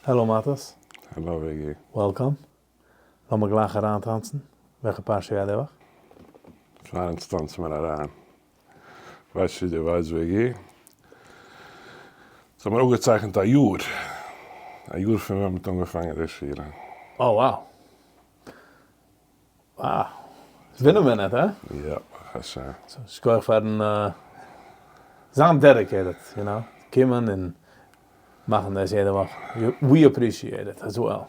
Hello מאטעס. Hello וויגי. Welcome. לאמיר גלייך אריינטאנצן. וועלכע פרשה גייט די וואך? פאר אונז טאנצן מיר אריין. ווייסט ווי דו ווייסט וויגי? אונז האבן אפגעצייכנט א יאר. א יאר פון ווען מ'האט אנגעפאנגען די שיעורים. Oh wow. Wow. It's been a minute, הא? יא, ברוך השם. שכוח פארן זיין dedicated, you know, קומען און מאכן דאס יעדע וואך. We appreciate it as well.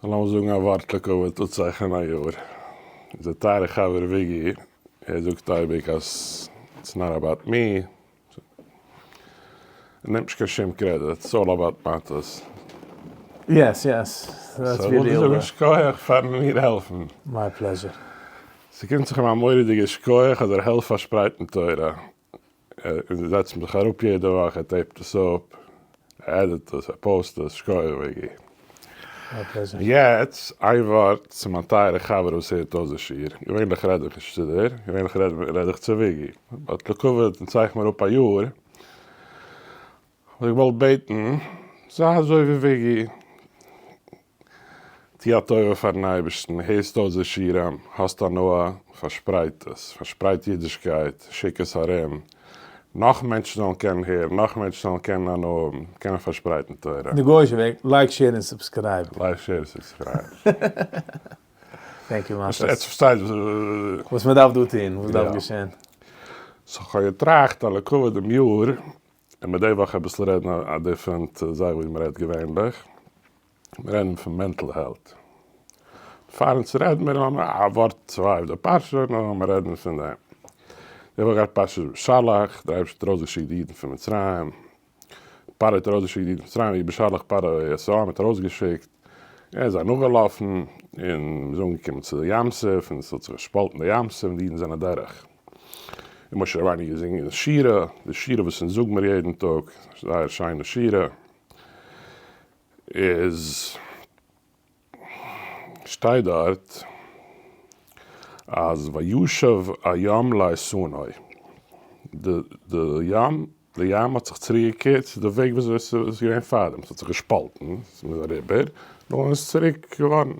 לאמיר זאגן א ווארט לכבוד אפצייכענען א יאר. אונזער טייערע חבר וויגי, ער זאגט אייביג אז it's not about me, ער נעמט נישט קיין שום קרעדיט, it's all about מאטעס. Yes yes, that's so וויל איך זאגן שכוח פארן מיר העלפן. My pleasure. ס'קומט זיך אים א מורא'דיגע שכוח אז ער העלפט פארשפרייטן תורה. אונז זעצן זיך אראפ יעדע וואך, ער tape ט עס אפ, ער edit ט עס, ער post עס, שכוח וויגי. יעצט איין ווארט צו מיין טייערע חבר וואס הערט אויס די שיעור, געווענליך רעד איך נישט צו דיר, געווענליך רעד איך צו וויגי, but לכבוד אונז צייכן מיר אפ א יאר, האב איך געוואלט בעטן, זיי אזוי ווי וויגי, טו א טובה פארן אייבערשטן, הערסט אויס די שיעורים, האסט הנאה, פארשפרייט עס, פארשפרייט אידישקייט, שיק עס ארום, נאך מענטשן זאלן קענען הערן, נאך מענטשן זאלן קענען הנאה האבן, קענען פארשפרייטן תורה. די גוי'אישע וועג, like share און subscribe. Like share און subscribe. Thank you מאטעס. עטס פארשטייט וואס מען דארף דא טון, וואס דארף געשען. So כ'האב געטראכט אז לכבוד דעם יאר, און מיר די וואך אביסל רעדן א different זאך ווי מ'רעדט געווענליך. מיר רעדן פון mental health. פאר אונז רעדן מיר לאמיר א ווארט צוויי אויף די פרשה און לאמיר רעדן פון דעם. די וואך גייט פרשת בשלח, דער אייבערשטער האט ארויסגעשיקט די אידן פון מצרים, פרעה האט ארויסגעשיקט די אידן פון מצרים, ויהי בשלח פרעה את העם האט ארויסגעשיקט, ער איז זיי נאכגעלאפן, און מ'איז אנגעקומען צו די ים סוף, און עס האט זיך געשפאלטן די ים סוף און די אידן זענען אדורך. און משה רבינו האט געזינגען שירה, די שירה וואס אונז זאגן מיר יעדן טאג, זייער שיינע שירה. איז שטייט דארט אז וישב הים לאיתנו, די ים די ים האט זיך צוריק געקערט צו די וועג וויאזוי עס איז געווען פארדעם, עס האט זיך געשפאלטן, עס איז אריבער, נאכדעם איז עס צוריק געווארן.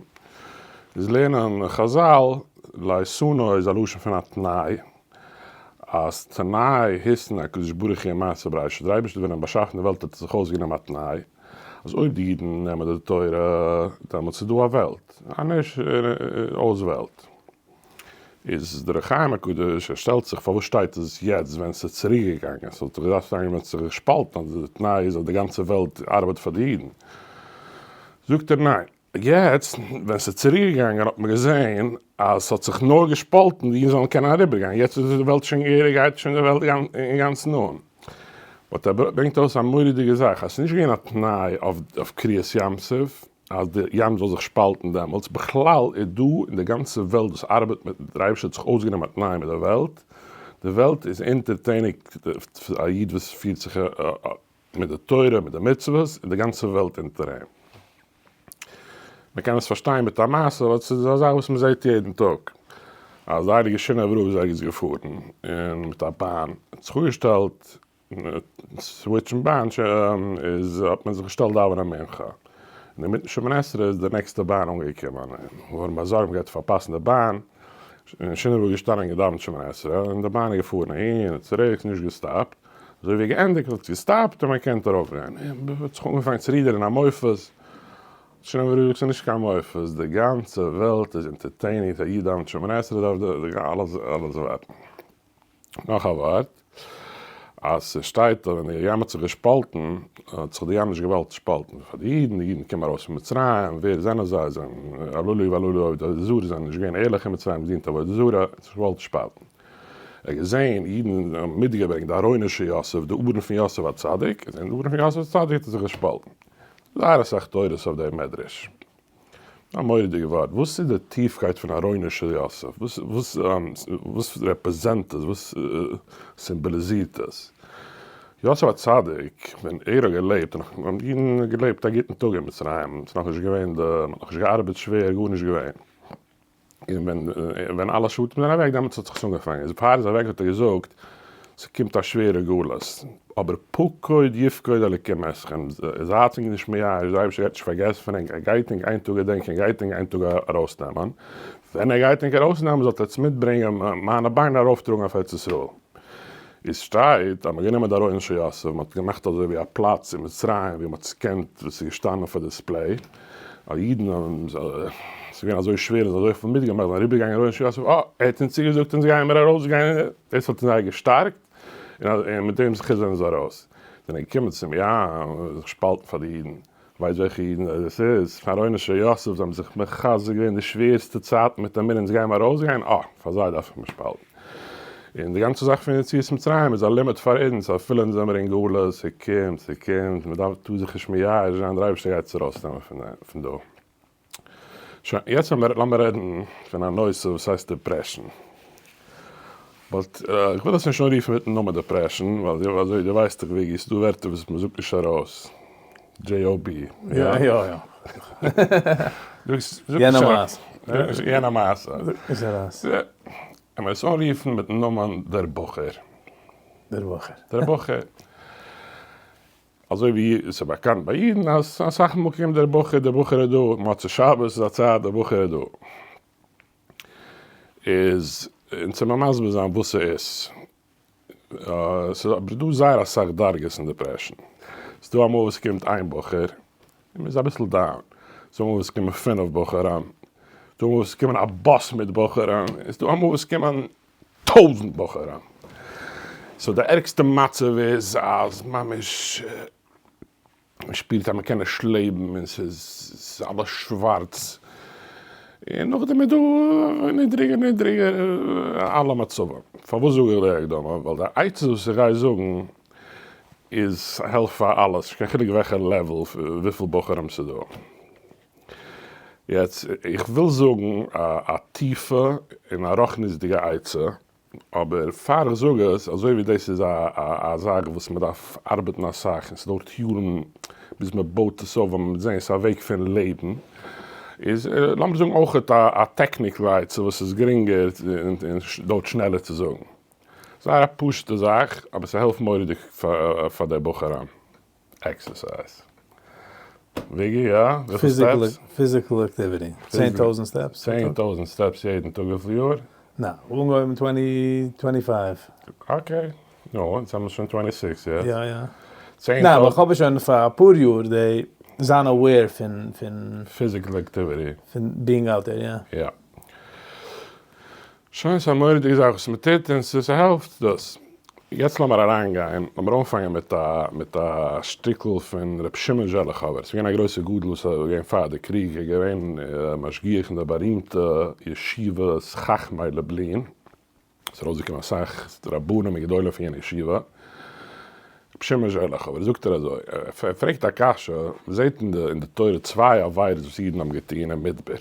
איז לערנען חזל, לאיתנו איז א לשון פון א תנאי, אז תנאי התנה הקדוש ברוך הוא מעשה בראשית, דער אייבערשטער ווען ער האט באשאפן די וועלט האט ער זיך אויסגענומען א תנאי, אז אויב די אידן נעמען די תורה דעמאלטס איז דא א וועלט, א נישט אויס וועלט. איז דער אור החיים הקדוש ער שטעלט זיך פארוואס שטייט עס יעצט ווען ס'איז צוריק געגאנגען, ס'וואלט דאך געדארפט שטיין ווען ס'איז זיך געשפאלטן אז די תנאי איז אז די גאנצע וועלט ארבעט פאר די אידן, זאגט ער ניין, יעצט ווען ס'איז צוריק געגאנגען האט מען געזען אז ס'האט זיך נאר געשפאלטן די אידן זאלן קענען אריבער גיין, יעצט איז די וועלט שוין געהעריג גייט שוין די וועלט אינגאנצן אן. But ער ברענגט ארויס א מורא'דיגע זאך אז ס'איז נישט געווען א תנאי אויף קריעת ים סוף אז די ים זאל זיך שפאלטן דעמאלטס, בכלל איז דא אין די גאנצע וועלט וואס ארבעט מיט, דער אייבערשטער האט זיך אויסגענומען א תנאי מיט די וועלט, די וועלט איז אונטערטעניג א איד וואס פירט זיך מיט די תורה, מיט די מצוות, און די גאנצע וועלט אונטער אים. מען קען עס פארשטיין מיט א מעשה, ווייל ס'איז א זאך וואס מען זעט יעדן טאג. אז די הייליגע שינאווער רב איז ערגעץ געפארן, און מיט א באן, האט זיך אפגעשטעלט switch ן באן, איז האט מען זיך געשטעלט דאווענען מנחה. און אינמיטן שמונה עשרה איז די נעקסטע באן אנגעקומען, און געווארן באזארגט מען גייט פארפאסן די באן, און שינאווער רב איז געשטאנען און געדאווענט שמונה עשרה, און די באן איז געפארן אהין און צוריק, נישט געסטאפט. אזוי ווי געענדיגט האט געסטאפט און מען קען ארויף גיין, און האט זיך אנגעפאנגען צו רידערן א מופת, שוין אבער איך זאג ס'איז נישט קיין מופת, די גאנצע וועלט איז אונטערטעניג, א איד דאווענט שמונה עשרה דארף די אלעס אלעס ווארטן. נאך א ווארט, אז ס'שטייט אז ווען די ים האט זיך געשפאלטן, האט זיך די ים נישט געוואלט שפאלטן פאר די אידן, די אידן קומען ארויס פון מצרים, ווער זענען זיי, זענען הללו והללו עובדי זרה, זענען נישט געווען ערליך אין מצרים, געדינט עבודה זרה, האט זיך געוואלט שפאלטן. ער האט געזען אידן האבן מיטגעברענגט די ארונו של יוסף, די ארון פון יוסף הצדיק, און די ארון פון יוסף הצדיק האט ער זיך געשפאלטן. זייער אסאך תורות אויף דעם מדרש. א מורא'דיגע ווארט. וואס איז די טיפקייט פון ארונו של יוסף? וואס וואס וואס represent עס? וואס סימבאליזירט עס? יוסף הצדיק ווען ער האט געלעבט, האבן אידן געלעבט א גוטן טאג אין מצרים, ס'איז נאכנישט געווען די, מ'האט נאכנישט געארבעט שווער, גארנישט געווען. און ווען ווען אלע שבטים זענען אוועק דעמאלטס האט זיך עס אנגעפאנגען, איז פאר ער איז אוועק האט ער געזאגט. ס'קומט א שווערע גלות, אבער פקוד יפקוד אלקים אתכם, זייטס ענק נישט מייאש, דער אייבערשטער גייט נישט פארגעסן פון ענק, ער גייט ענק איין טאג געדענקען, ער גייט ענק איין טאג ארויסנעמען, ווען ער גייט ענק ארויסנעמען זאלט עטס מיטברענגען מיינע ביינער ארויפטראגן אויף ארץ ישראל. איז שטייט אז מ'האט גענומען די ארון של יוסף, מ'האט געמאכט אזוי ווי א פלאץ אין מצרים ווי מ'האט עס געקענט, וואס איז געשטאנען פאר display, אז אידן האבן, ס'איז געווען אזוי שווער און אזויפיל מיטגעמאכט, זענען אריבערגעגאנגען ארון של יוסף, אה, ער האט אונז צוגעזאגט אונז גייען מיר ארויסגיין, דאס האט זיי געשטארקט, און מיט דעם זכות זענען זיי ארויס. זענען געקומען צום ים, זיך געשפאלטן פאר די אידן, ווייסט וועלכע אידן דאס איז? ארון של יוסף, זיי האבן זיך מחזק געווען די שווערסטע צייטן מיט אמונה, אונז גייען מיר ארויסגיין, אה, פאר זיי דארף איך מיר שפאלטן. און די גאנצע זאך פון יציאת מצרים איז א לימוד פאר אונז, אפילו אונז זעמיר אין גלות, ס'קומט, ס'קומט, מ'דארף, טאר זיך נישט מייאש זיין, דער אייבערשטער גייט אונז ארויסנעמען פון דא. שוין, יעצט לאמיר רעדן פון א נושא וואס הייסט depression. But איך וויל עס נישט אנרופן מיטן נאמען depression, ווייל אזוי דו ווייסט דאך וויגי, ס'דא ווערטער וואס מ'זאגט נישט ארויס, JOB, יא? יא יא. יענע מעשה. יענע מעשה. זאגט נישט ארויס. לאמיר עס אנרופן מיטן נאמען דער בחור. דער בחור. דער בחור. אזוי ווי עס איז באקאנט ביי אידן אז אסאך מאל קומט דער בחור, דער בחור איז דא, מוצאי שבת איז א צייט דער בחור איז דא. איז אונז צו מסביר זיין וואס ס'איז. ס'איז אבער דא זייער אסאך דרגות אין depression. ס'איז דא אמאל וואס ס'קומט איין בחור און מ'איז אביסל down. ס'איז דא אמאל וואס ס'קומען פינף בחורים. ס'איז דא אמאל וואס ס'קומען א באס מיט בחורים. ס'איז דא אמאל וואס ס'קומען טויזענט בחורים. So די ערגסטע מצב איז אז ממש מען שפירט אז מען קען נישט לעבן און ס'איז אלעס שווארץ. און נאכדעם איז דא נידריגער נידריגער אלע מצבים. פארוואס זאג איך די הקדמה? ווייל די עצות וואס איך גיי זאגן איז העלפט פאר אלעס, נישט קיין חילוק וועלכע level וויפיל בחורים ס'איז דא. יעצט, איך וויל זאגן א טיפע און א רוחניות'דיגע עצה, אבער פאר איך זאג עס, אזוי ווי דאס איז א זאך וואס מען דארף ארבעטן אסאך און ס'דויערט יארן ביז מען בויט עס אויף, ווייל מען וועט זען ס'איז א וועג פון לעבן, איז לאמיר זאגן אויך א technical עצה וואס איז גרינגער און דויערט שנעלער צו זאגן. זייער א פשוט'ע זאך, אבער ס'העלפט מורא'דיג פאר די בחורים. Exercise. וויגי, יא? וויפיל steps? Physical activity. 10,000 steps. 10,000 steps יעדן טאג וויפיל יאר? נא, אנגעהויבן twenty twenty five. Okay. נו, אונז האבן שוין twenty six יעצט. יא יא. נא, אבער כ'האב שוין פאר אפאר יאר די זיין aware פון פון. Physical activity. פון being out there, יא. יא. שוין ס'איז א מורא'דיגע זאך וואס מ'טוט און ס'העלפט דאס. יעצט לאמיר אריינגיין, לאמיר אנפאנגען מיט א מיט א שטיקל פון ר' שמעון זשעליכאווער, ס'איז געווען א גרויסע גדול וואס איז געווען פאר די קריג, ער איז געווען משגיח אין די בארימטע ישיבת חכמי לובלין, ס'איז ארויסגעקומען אסאך רבנים און גדולים פון יענע ישיבה, ר' שמעון זשעליכאווער זאגט ער אזוי, ער פרעגט א קשיא, מ'זעט אין די אין די תורה צוויי עבירות וואס אידן האבן געטון אין מדבר,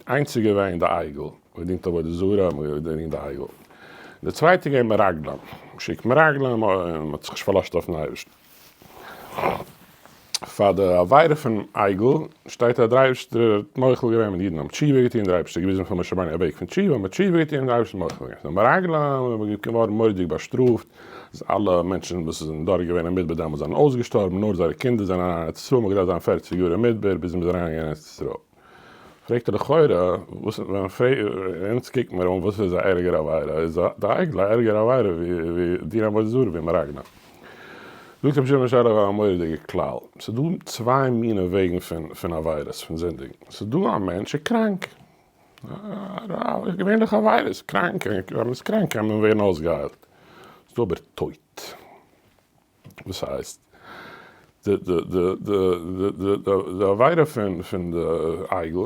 איינס איז געווען די עגל, מ'האט געדינט עבודה זרה, מ'האט געדינט די עגל. די צווייטע געווען מרגלים, געשיקט מרגלים און מ'האט זיך נישט פארלאזט אויפן אייבערשטן. פאר די עבירה פון עגל שטייט אז דער אייבערשטער האט מוחל געווען ווען די אידן האבן תשובה געטון, דער אייבערשטער האט געוויזן פאר משה רבינו א וועג פון תשובה, מ'האט תשובה געטון און דער אייבערשטער האט מוחל געווען. די מרגלים זענען געווארן מורא'דיג באשטראפט, אז אלע מענטשן וואס זענען דארט געווען אין מדבר דעמאלטס זענען אויסגעשטארבן, נאר זייערע קינדער זענען אריין אין ארץ ישראל, מ'האט געדארפט זיין פערציג יאר אין מדבר ביז מ'איז אריינגעגאנגען אין ארץ ישראל. פרעגט ער לכאורה, וואס ווען אונז קוקט מיר אן וואס איז א ערגערע עבירה, איז די עגל א ערגערע עבירה ווי דינען עבודה זרה ווי מרגלים. זאגט רבי שמעון שערעווער א מורא'דיגע כלל, ס'איז דא צוויי מיני וועגן פון עבירות, פון זינדיגן, ס'איז דא א מענטש איז קראנק, א געווענליכע עבירה איז קראנק, ווען מ'איז קראנק קען מען ווערן אויסגעהיילט, ס'איז דא אבער טויט. וואס הייסט? די עבירה פון די עגל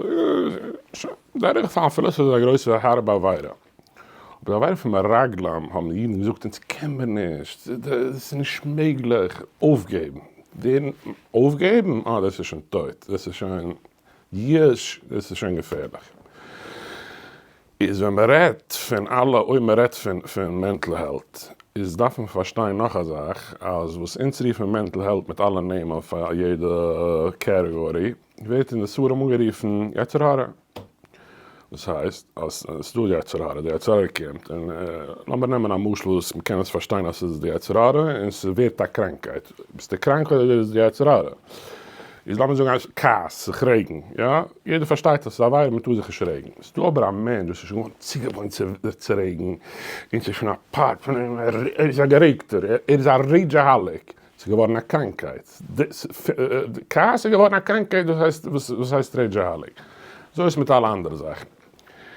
איז דורכגעפאלן אפילו ס'איז א גרויסע הארבע עבירה. אבער די עבירה פון מרגלים האבן די אידן געזאגט אונז קען מיר נישט, ס'איז נישט מעגליך, אויפגעבן, ווערן אויפגעבן? אה דאס איז שוין טויט, דאס איז שוין יאוש, דאס איז שוין געפערליך. איז ווען מען רעדט פון אלע, אויב מען רעדט פון פון mental health, איז דארף מען פארשטיין נאך א זאך, אז וואס אונז רופן mental health מיט אלע נעמען פאר יעדע category, ווערט אין די ספרים אנגערופן יצר הרע. דאס הייסט אז ס'איז דא די יצר הרע, די יצר הרע קומט, און לאמיר נעמען א משל וואס מ'קען עס פארשטיין אז ס'איז די יצר הרע און ס'ווערט א קראנקייט, ביסטו קראנק אדער איז די יצר הרע? איז לאמיר זאגן אז כעס, זיך רעגן, יא, יעדער פארשטייט אז ס'איז א עבירה מ'טאר זיך נישט רעגן, ס'איז דא אבער א מענטש וואס איז שוין געווארן צוגעוואוינט צו זיך צו רעגן, און ס'איז שוין א part פון אים, ער איז א גערעגטער, ער איז א rageaholic, ס'איז געווארן א קראנקייט, כעס איז געווארן א קראנקייט, דאס הייסט, וואס הייסט rageaholic? אזוי איז מיט אלע אנדערע זאכן,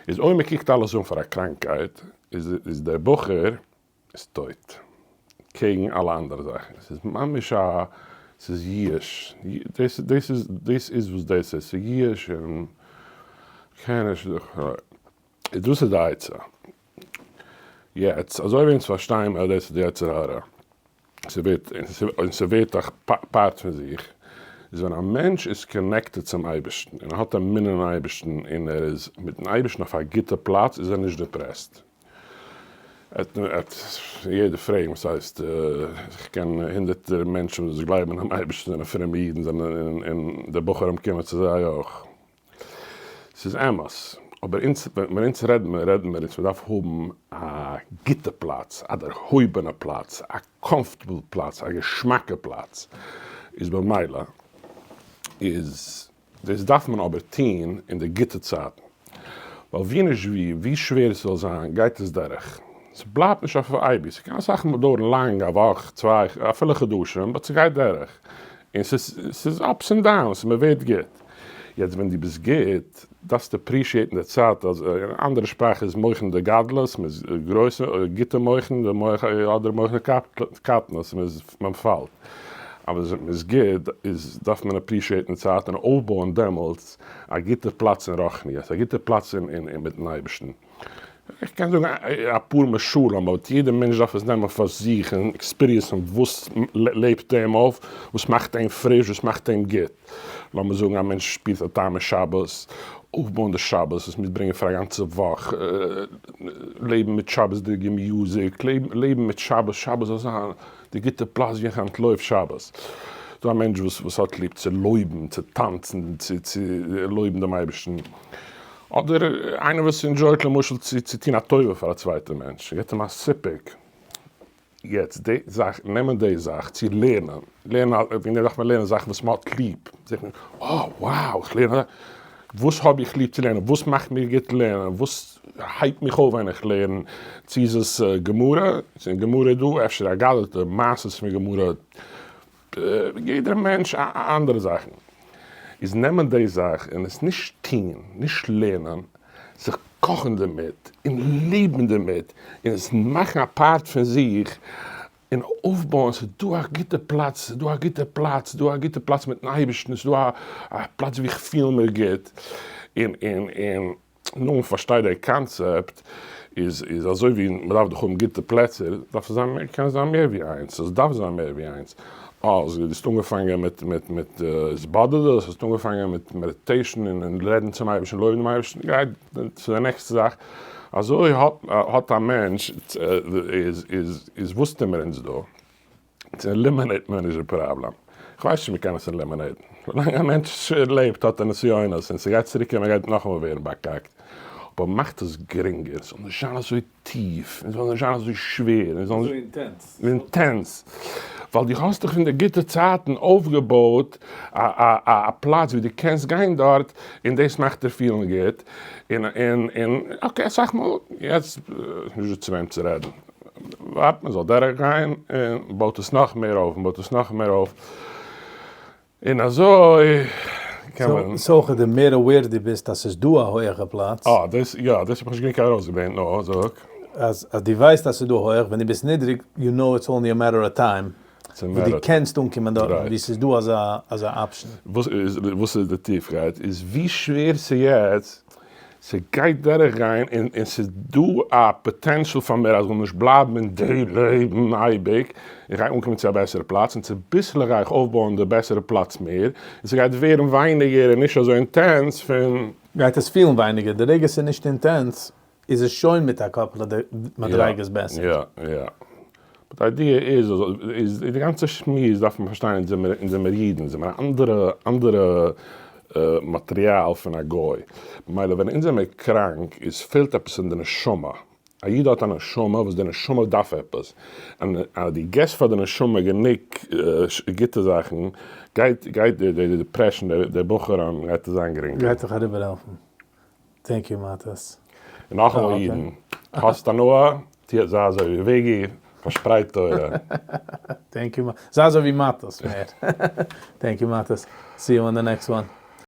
איז אויב מ'קוקט אלעס אן פאר א קראנקייט, איז דער בחור איז טויט קעגן אלע אנדערע זאכן, ס'איז ממש א, ס'איז ייאוש, דאס דאס איז דאס איז וואס דאס איז, ס'איז ייאוש און קען נישט, איז דאס איז די עצה. יעצט אזוי ווי אונז פארשטייען אז דאס איז די יצר הרע, ס'ווערט און ס'ווערט א part פון זיך, איז ווען א מענטש איז connected צום אייבערשטן און ער האט אמונה אין אייבערשטן און ער איז מיטן אייבערשטן אויף א גוטע פלאץ איז ער נישט depressed. יעדער פרעגט וואס הייסט, איך קען הונדערטער מענטשן וואס גלייבן אינעם אייבערשטן זענען פרומע אידן זענען און די בחורים קומען צו זיי אויך. ס'איז אמת, אבער אונז ווען אונז רעדן מיר רעדן מיר אונז מ'דארף האבן א גוטע פלאץ, א דערהויבענע פלאץ, א comfortable פלאץ, א געשמאקע פלאץ, איז במילא איז דאס דארף מען אבער טון אין די גוטע צייטן, ווייל ווי נישט ווי, ווי שווער עס זאל זיין, גייט עס דורך, ס'בלייבט נישט אויף אייביג, ס'קען אסאך מאל דויערן לאנג, א וואך, צוויי, אפילו חדשים, but ס'גייט דורך, און ס'איז ups און downs, מ'ווערט גוט. יעצט ווען דו ביסט גוט, דארפסטו appreciate ן די צייט, אז אין אנדערע שפראך איז מוחין דגדלות, מ'איז גרויסע, גוטע מוחין, די מח, אדער מוחין דקטנות, מ'איז, מען פאלט. אבער ווען מ'איז גוט, איז דארף מען appreciate ן צייט און אויפבויען דעמאלטס א גוטע פלאץ אין רוחניות, א גוטע פלאץ אין מיטן אייבערשטן. איך קען זאגן אפאר משלים, but יעדער מענטש דארף עס נעמען פאר זיך און experience ן וואס לעבט אים אויף, וואס מאכט אים פריש, וואס מאכט אים גוט. לאמיר זאגן א מענטש שפירט א טעם אין שבת, אויפבויען די שבת, עס מיטברענגען פאר א גאנצע וואך, לעבן מיט שבת'דיגע music, לעבן מיט שבת, שבת זאל זיין די גוטע פלאץ ווי איך אנטלויף שבת. ס'דא א מענטש וואס וואס האט ליב צו לויבן, צו טאנצן, צו צו לויבן דעם אייבערשטן. אדער איינער וואס enjoy ט למשל צו צו טון א טובה פאר א צווייטע מענטש, געבט אים א סיפוק. יעצט די זאך, נעמען די זאך צו לערנען, לערנען א, וועגן דעם דארף מען לערנען זאכן וואס מ'האט ליב. זיך נישט, אה, wow, איך לערן אזא, וואס האב איך ליב צו לערנען? וואס מאכט מיר גוט לערנען? וואס הייבט מיך אויף ווען איך לערן? צו איז עס גמרא? אין גמרא איז דא אפשר אגדתא, מעשות פון גמרא, יעדער מענטש אנדערע זאכן. איז נעמען די זאך און עס נישט טון, נישט לערנען, זיך קאכן דערמיט און לעבן דערמיט און עס מאכן א part פון זיך, און אויפבויען, ס'איז דא א גוטע פלאץ, ס'איז דא א גוטע פלאץ, ס'איז דא א גוטע פלאץ מיטן אייבערשטן, ס'איז דא א פלאץ וואו איך פיל מיר גוט, און און און נו, פארשטיי דער קאנצעפט איז איז אזוי ווי מ'דארף דאך האבן גוטע פלעצער, דארף עס זיין, קען זיין מער ווי איינס, עס דארף זיין מער ווי איינס, אה, אז דו האסט אנגעפאנגען מיט מיט מיט התבודדות, האסט אנגעפאנגען מיט meditation און און רעדן צום אייבערשטן, לויבן דעם אייבערשטן, גיי צו די נעקסטע זאך, אזוי האט האט א מענטש, איז איז איז וואס טוהן מיר אונז דא? צו eliminate מען נישט די פראבלעם? כ'ווייס נישט מ'קען עס eliminate ן. ווילאנג א מענטש לעבט האט ער נסיונות און ס'גייט צוריק קומען גייט נאכאמאל ווערן באקאקט. אבער מאכט עס גרינגער, ס'זאל נישט זיין אזוי טיף, און ס'זאל נישט זיין אזוי שווער, און ס'זאל אזוי intense. intense. ווייל דו האסט דיך פון די גוטע צייטן אויפגעבויט א א א פלאץ ווי דו קענסט גיין דארט און דאס מאכט דיר פילן גוט. און און און okay אסאך מאל יעצט נישט דא צו וועם צו רעדן. ווארט מען זאל דורך גיין און בויט עס נאך מער אויף און בויט עס נאך מער אויף און אזוי קען מען. סאו אויך די מער aware דו ביסט אז ס'איז דא א הויעכע פלאץ. אה דאס יא דאס האב איך נישט גענוג ארויסגעברענגט נו זאג. אז אז דו ווייסט אז ס'איז דא הויעך ווען דו ביסט נידריג you know it's only a matter of time וואס דו קענסט אנקומען דארטן וואו ס'איז דא אזא אזא option. וואס איז וואס איז די טיפקייט איז ווי שווער ס'יעצט ס'גייט דורך גיין און און ס'איז דא א potential פאר מיר אז כ'זאל נישט בלייבן אין די לעבן אייביג, איך גיי אנקומען צו א בעסערע פלאץ און צוביסלעך גיי איך אויפבויען די בעסערע פלאץ מער, און ס'גייט ווערן ווייניגער און נישט אזוי intense פון. גייט עס פילן ווייניגער, די רגע ס'איז נישט intense איז עס שוין מיט א couple מדריגות בעסער. יא יא. but די idea איז אז די גאנצע שמועס דארף מען פארשטיין אונז זעמיר אונז זעמיר אידן, זעמיר א אנדערע אנדערע. מאטריאל פון א גוי. ממילא ווען אונז זעמיר קראנק איז פעלט עפעס אין די נשמה. א איד האט א נשמה וואס די נשמה דארף עפעס, און אז דו געסט פאר די נשמה גענוג גוטע זאכן, גייט גייט די depression, די בחורים גייט עס זיין גרינגער. גייט דיך אריבערהעלפן. Thank you מאטעס. און נאכאמאל אידן, האסט הנאה? טוה זיי אזוי ווי וויגי, פארשפרייט תורה. Thank you, זיי אזוי ווי מאטעס מער. Thank you מאטעס. See you on the next one.